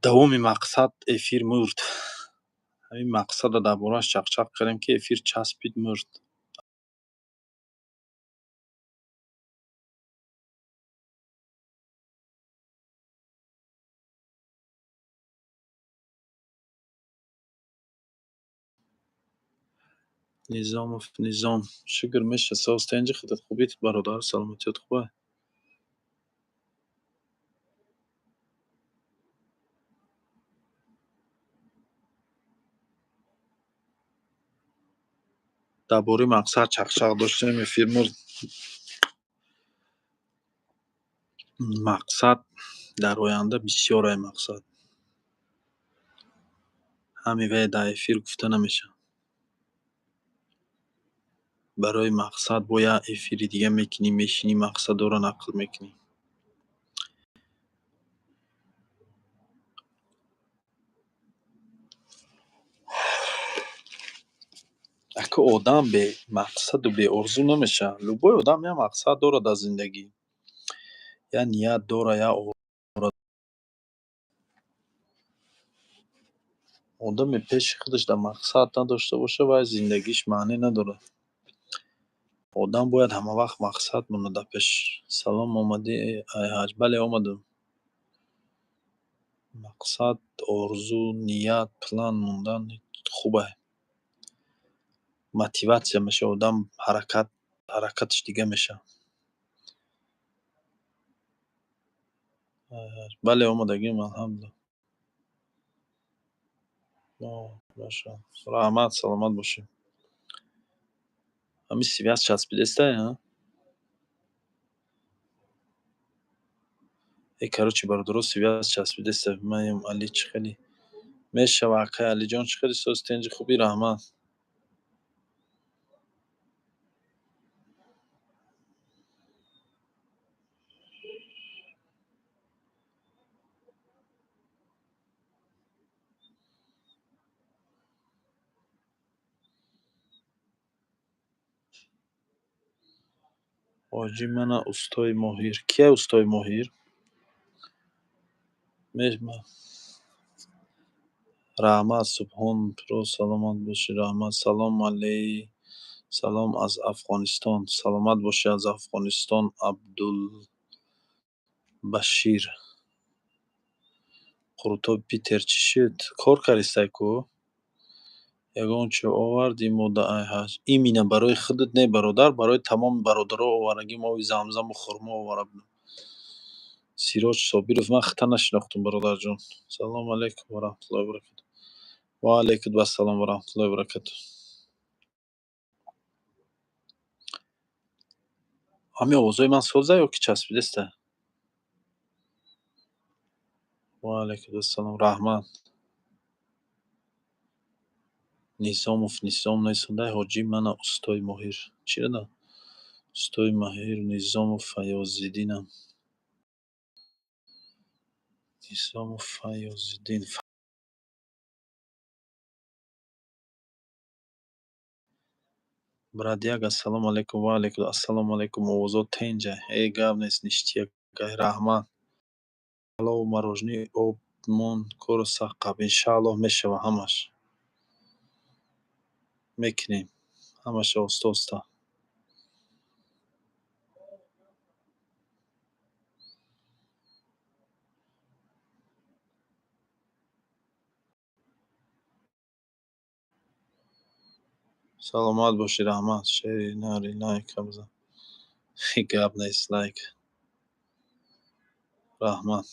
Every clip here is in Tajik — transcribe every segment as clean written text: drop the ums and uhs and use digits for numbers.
Давоми мақсад эфир мурд. Ҳамин мақсада дар борааш чақчақ кардем, ки эфир часпид, мурд. Низомов Низом. Шукр, меша соз, тенҷи худат хубит, бародар, саломатиёт хуба? Дар бораи мақсад чақчақ доштем, эфир мурд. Мақсад дар оянда бисёрае мақсад. Ҳамин вае дар эфир гуфта намешавад. Барои мақсад бо як эфири дига мекунӣ, мешинӣ, мақсадҳоро нақл мекунӣ. Ака, одам бемақсаду беорзу намешавад. Любой одам як мақсад дорад дар зиндагӣ. Як ният дорад, як одаме пеши худаш дар мақсад надошта бошад, вай зиндагиш маъне надорад. Одам бояд ҳамавақт мақсад монад дар пеш. Салом, омадӣ ай ҳаҷ? Бале, омадам. Мақсад, орзу, ният, план мондан хуб ай. Мотиватсия мешавад, одам ҳаракат, ҳаракаташ дига мешавад. Бале, омадагим, алҳамдулилла. Раҳмат, саломат бошед. Ҳамин связь часпидестай, а? Э, короче, бародаро, связь часпидестай. Маем Али, чӣ хеле мешава, акай Алиҷон, чӣ хеле соз, тенҷи хубӣ, раҳмат. Ҳоҷӣ мана устои моҳир. Кия устои моҳир? Раҳмат, Субҳон про, саломат бошӣ, раҳмат. Салом алей, салом аз Афғонистон. Саломат бошӣ аз Афғонистон, Абдулбашир. Қурутоби Питер чӣ шуд? Кор кардистай ку? Ягон чӣ овардӣ мо да ай ҳаҷ? Именно барои худат не, бародар, барои тамоми бародаро овардагим, оби замзаму хурмо овара будам. Сироҷ Собиров, ман хита нашинохтум, бародарҷон. Салому алайкум ва раҳматуллоҳи ва баракатуҳ. Ва алайкум ассалом ва раҳматуллоҳи ва баракатуҳ. Ҳамин овозҳои ман соза ё ки часпидеста? Ва алайкум ассалом, раҳмат. Низомов Низом нависонда, ҳоҷӣ мана устои моҳир. Чӣ додам? Устои моҳир Низомов Фаёзиддинам. Низомов Фаёзиддин. Брат як, ассалому алайкум, ва алайкум ассалому алайкум, овозҳо тенҷа. Э, гап нест, ништяк, раҳмат. Палову марожни обмон кору сахт қаб. Иншааллоҳ, мешава ҳамаш. Мекунем. Ҳамаша оста оста. Саломат бошӣ, раҳмат. Шери нари лайка бизан. Гап нест, лайк. Раҳмат.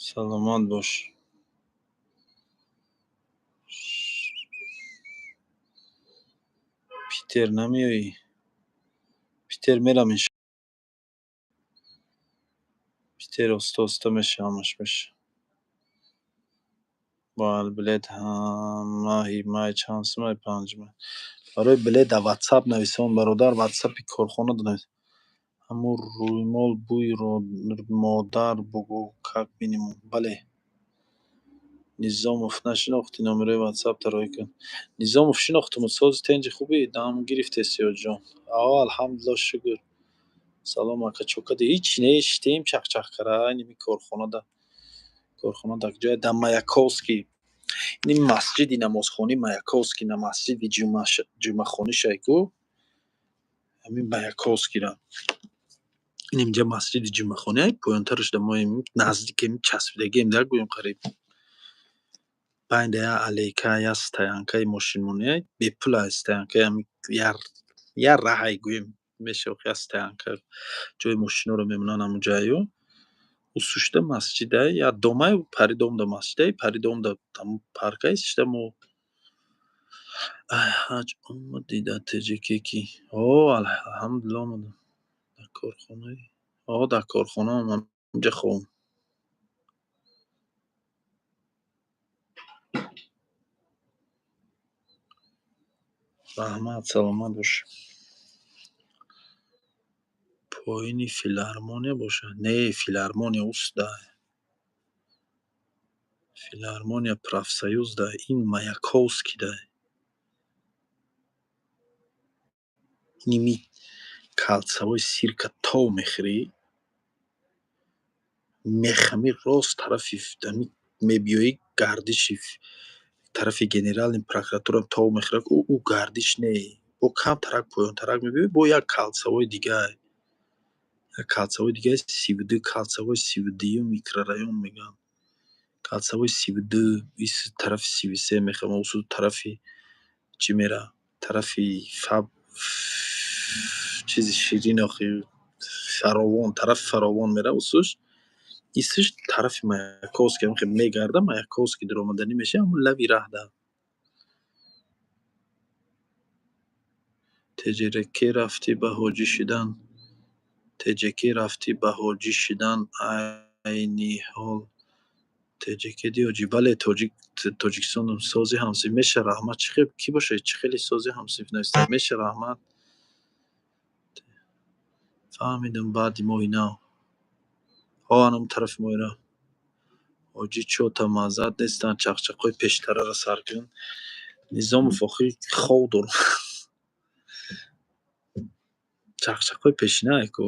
Саломат бош. Питер намеоӣ? Питер мерам, иншо. Питер оста оста меша, ҳамаш меша. Билет маҳи май чанд сумай? 5 май. Барои билет дар ватсап нависон, бародар, ватсапи корхона навис. Ҳамун рӯймол бӯи модар бугӯ, как минимум. Бале. Низомов, нашинохтӣ? Номерои ватсап тароӣ кун. Низомов, шинохтуму. Сози, тенҷи, хубӣ? Дам гирифтеси, ҷон? О, алҳамдулилло, шукр. Салом, ака, чокади? Ҳеч не, шитем, чахчах кара иними корхонада. Корхона дар ҷоя, дар Маяковский. Ин масҷиди намозхонии Маяковский, на масҷиди ҷумъахонӣ шайку. Ҳамин Маяковскийра. Ин инҷа масҷиди ҷумъахонӣ, поёнтараш да мо наздикем, часпидагием, да гӯем қариб. Байнда як аллейка, як стоянкаи мошинмонӣ, бепула стоянкаи, ҳами як раҳай гӯем мешавад, як стоянка, ҷои мошиноро мемонанд ҳамунҷаю. Усушда масҷидай, як домай, пари домда масҷидай, пари домда ҳамун паркай шида мо. Ай, ҳаҷ омадӣ дар ТҶК ки? О, алҳамдулилло, омадам. Дар корхонаи? О, дар корхонаам, ҳаминҷа хобам. Раҳмат, саломат бош. Поини филармония бошад? Не, филармония устда. Филармония профсоюзда, ин Маяковскийда. Иними кольцевой цирка тов мехӯрӣ, мехами, рост тарафи ами мебиёӣ, гардиши тарафи генеральный прокуратура тов мехӯрад, ӯ гардиш не, бо камтарак поёнтарак мебиёӣ, бо як кольцевой дигар. Як кольцевой дигаи 32, кольцевой 32-юм микрорайон мегӯянд. Кольцевой 32, ис тарафи 33 мехӯрад, усу тарафи чӣ мера? Тарафи фаб чизи ширин охи, Фаровон, тарафи Фаровон мера усуш. Исиш тарафи Маяковский ҳам хел мегарда, Маяковский дуромаданӣ мешавад, ҳамун лаби раҳда. ТҶК рафтӣ ба ҳоҷӣ шидан? ТҶК рафтӣ ба ҳоҷӣ шидан айни ҳол ТҶК ди ҳоҷӣ? Бале, тоҷик, Тоҷикистон сози ҳамсинф меша, раҳмат. Чӣ хел, кӣ бошед? Чӣ хеле сози ҳамсинф нависта меша, раҳмат. Фаҳмидам, баъди моҳи нав. Ҳо, анам тарафи моҳи нав. Ҳоҷӣ, чота маззат нестанд, чақчақҳои пештараро сар кун. Низомов, охи хов дорам. Чақчақҳои пешинае ку.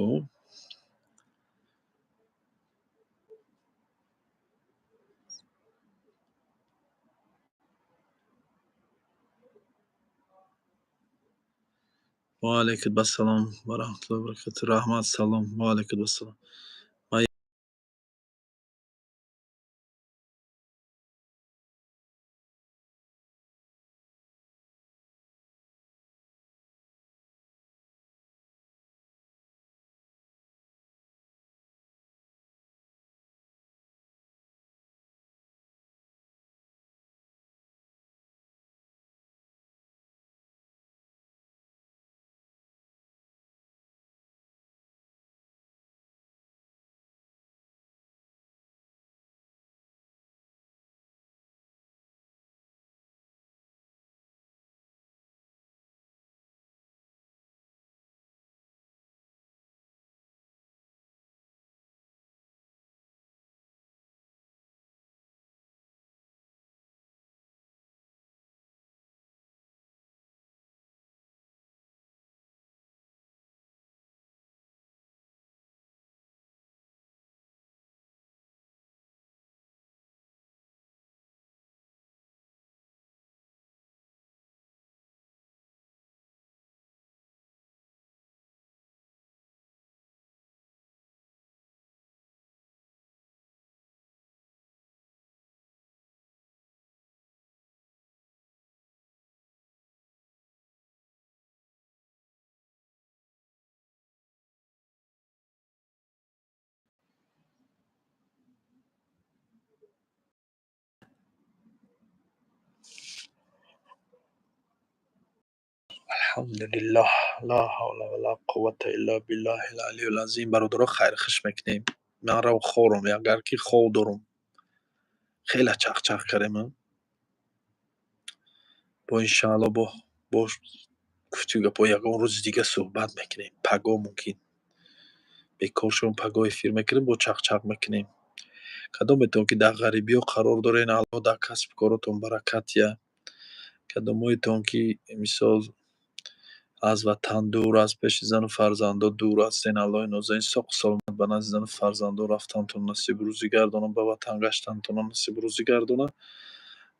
Ва алайкум ассалом ва раҳматуллоҳи ва баракатуҳ. Раҳмат, салом. Ва алайкум ассалом. Ман Алҳамдулиллаҳ, ла ҳавла ва ла қуввата илла биллаҳил алийил азим. Бародаро, хайрхуш мекунем. Ман рав хорум, агар ки хов дорум. Хеле чақчақ кардем. Бо иншаалло, бо гуфтӣ гапҳо ягон рӯзи дига суҳбат мекунем. Пагоҳ мумкин. Бекор шавем, пагоҳ эфир мекунем, бо чақчақ мекунем. Кадометон ки дар ғарибиҳо қарор дорен, Аллоҳ дар касбу коротон баракат диҳад. Кадомҳоетон ки мисол аз ватан дур, аз пеши зану фарзандо дур ҳастен, Аллоҳи нозанин соқу саломат ба назди зану фарзандо рафтантон насибу рӯзӣ гардонад, ба ватан гаштантонам насибу рӯзӣ гардонад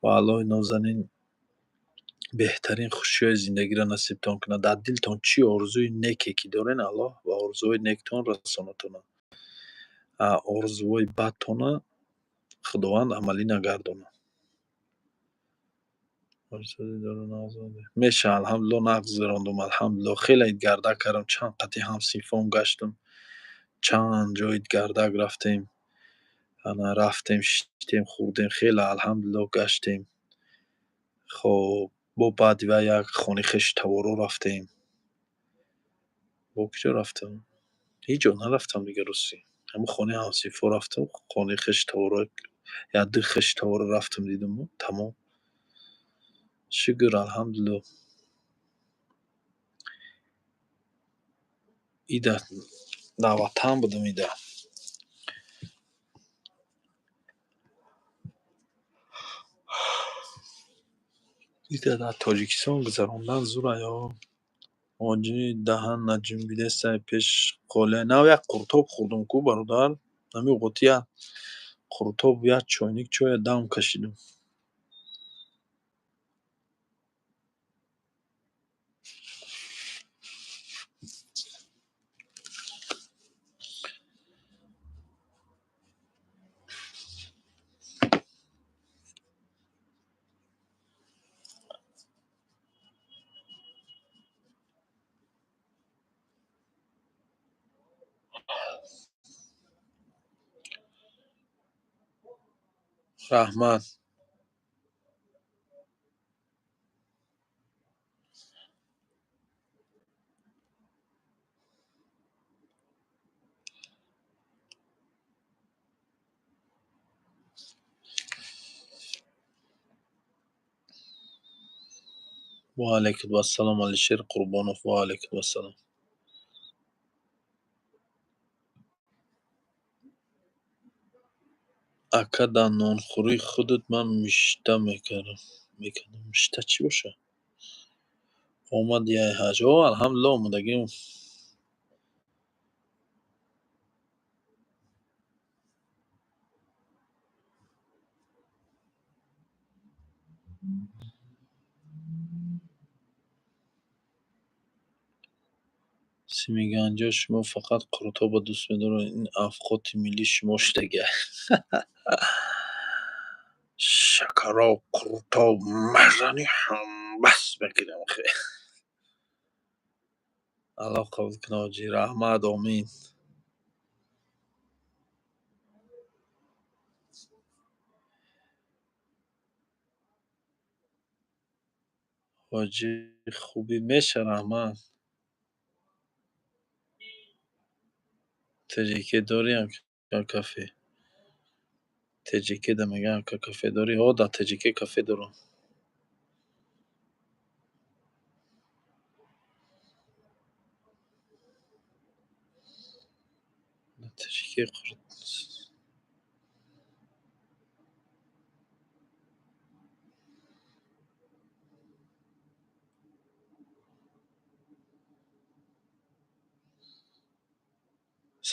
ва Аллоҳи нозанин беҳтарин хушиҳои зиндагиро насибтон кунад. Дар дилтон чӣ орзуи неке ки дорен, Аллоҳ ба орзуҳои нектон расонатонад. Орзуҳои бадтона Худованд амалӣ нагардонад. Меша, алҳамдулиллоҳ, нағз гузарондум, алҳамдулиллоҳ, хеле идгардак кардам, чанд қати ҳамсинфом гаштам, чанд ҷо идгардак рафтем, ана рафтем, шиштем, хӯрдем, хеле алҳамдулиллоҳ гаштем. Хоб, бо баъди вай як хонаи хешу таворо рафтем. Бо куҷо рафтам? Ҳеҷ ҷо нарафтам дигар, ростӣ. Ҳамун хонаи ҳамсинфо рафтам, хонаи хешу таворо, як ду хешу таворо рафтам, дидаму тамом. Шукр, алҳамдулиллоҳ. Ида дар ватан будам, ида. Ида дар Тоҷикистон гузарондан зура ё. Ҳоҷӣ даҳан наҷунбидесай пеш қолия. Нав як қуртоб хӯрдум ку, бародар. Ҳамин оғоти як қуртоб, як чойник чоя дам кашидум. Раҳмат. Ва алайкум вассалом, Алишер Қурбонов, ва алайкум вассалом. Ака, дар нонхӯрии худат ман мишта мекардам. Мишта чӣ бошад? Омади ай ҳаҷ? О, алҳамдулиллоҳ, омадагиам. Симиганҷо, шумо фақат қуртобро дӯст медоред, ин авқоти миллии шумо шудагиа. Шакароб, қуртоб мазанӣ ҳам бас мекунем охе. Аллоҳ қабул кунад, ҳоҷӣ. Раҳмат, омин. Ҳоҷӣ, хубӣ меша, раҳмат. ТҶК дорӣ ака кафе? ТҶК да мегӯян, ака, кафе дорӣ? О, дар ТҶК кафе дорам. Дар ТҶК.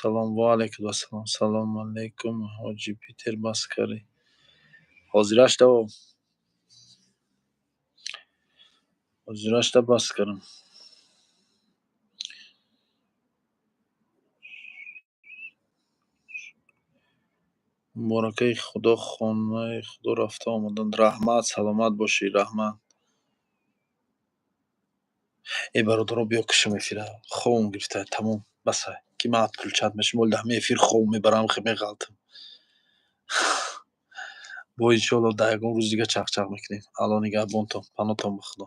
Салом, ва алайкум вассалом. Салому алайкум, ҳоҷӣ Питер, бас кардӣ? Ҳозирашда, ҳозирашда бас кардам. Муборакаи Худо, хонаи Худо рафта омадан. Раҳмат, саломат бошӣ, раҳмат. Э, бародаро, биё кушам эфира. Хобам гирифта, тамом, басай. Ки ман отключать мешавам, оли дар ҳамин эфир хоб мебарам, хе меғалтам. Бо иншоалло дар ягон рӯзи дига чақчақ мекунем. Алло нигаҳбонтон, паноҳтон ба Худо.